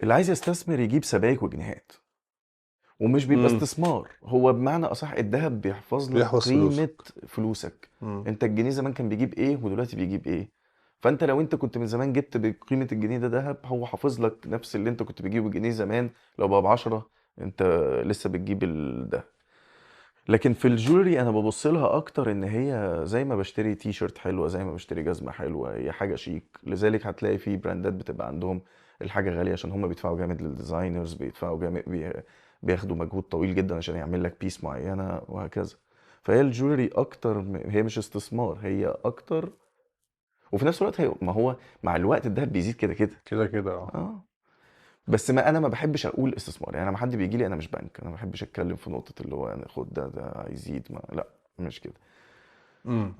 اللي عايز يستثمر يجيب سبائك وجنيهات، ومش بيبقى استثمار، هو بمعنى اصح الذهب بيحفظ لك بيحفظ قيمة فلوسك. فلوسك. انت الجنيه زمان كان بيجيب ايه ودلوقتي بيجيب ايه، فانت لو انت كنت من زمان جبت بقيمة الجنيه ده ذهب، هو حافظ لك نفس اللي انت كنت بتجيبه بالجنيه زمان، لو بقى ب10 انت لسه بتجيب الذهب. لكن في ال jewelry انا ببص لها اكتر ان هي زي ما بشتري تي شيرت حلوة، زي ما بشتري جزمه حلوة، هي حاجة شيك. لذلك هتلاقي في brandات بتبقى عندهم الحاجة غالية عشان هم بيدفعوا جامد لل designers، بيدفعوا جامد، بياخدوا مجهود طويل جدا عشان يعمل لك piece معينة وهكذا. فهي ال jewelry اكتر هي مش استثمار، هي اكتر، وفي نفس الوقت هي ما هو مع الوقت الذهب بيزيد كده كده كده كده. بس ما انا ما بحبش اقول استثمار، يعني انا ما حد بيجي لي، انا مش بنك، انا ما بحبش اتكلم في نقطة اللي هو انا خد ده، ده هيزيد، ما لا مش كده.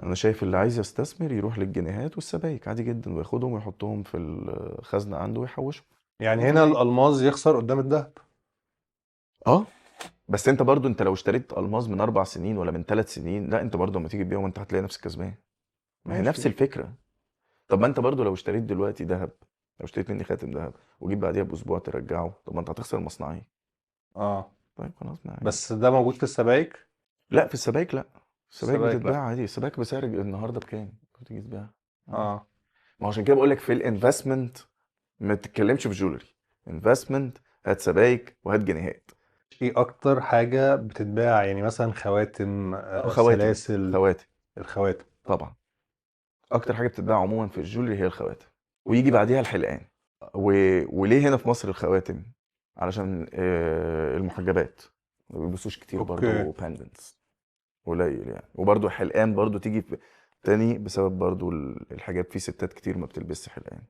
انا شايف اللي عايز يستثمر يروح للجنيهات والسبائك عادي جدا، وياخدهم ويحطهم في الخزنة عنده ويحوشهم. يعني هنا الالماس يخسر قدام الذهب. بس انت برضو، انت لو اشتريت الماس من 4 سنين ولا من 3 سنين، لا انت برضو لما تيجي تبيعهم انت هتلاقي نفسك كسبان. ما هي نفس الفكرة. طب ما انت برضو لو اشتريت دلوقتي ذهب، لو اشتريت مني خاتم ذهب وجيت بعديها باسبوع ترجعه، طب ما انت هتخسر المصنعيه. طيب خلاص. ما بس ده موجود في السبائك؟ لا في السبائك لا، السبائك السبائك لا. بتتباع عادي. السبائك بسعر النهارده بكام؟ كنت تيجي تبيعها. ما هو عشان كده بقول لك في ال investment ما تتكلمش في jewelry، investment هات سبائك وهات جنيهات. ايه اكتر حاجة بتتباع؟ يعني مثلا خواتم، خواتم. سلاسل. خواتم. الخواتم. طبعا اكتر حاجة بتتباع عموما في ال jewelry هي الخواتم، ويجي بعديها الحلقان. وليه هنا في مصر الخواتم؟ علشان المحجبات ما بيلبسوش كتير برضو pendants، قليل يعني. وبرضو حلقان برضو تيجي تاني بسبب برضو الحاجات، في ستات كتير ما بتلبسش حلقان.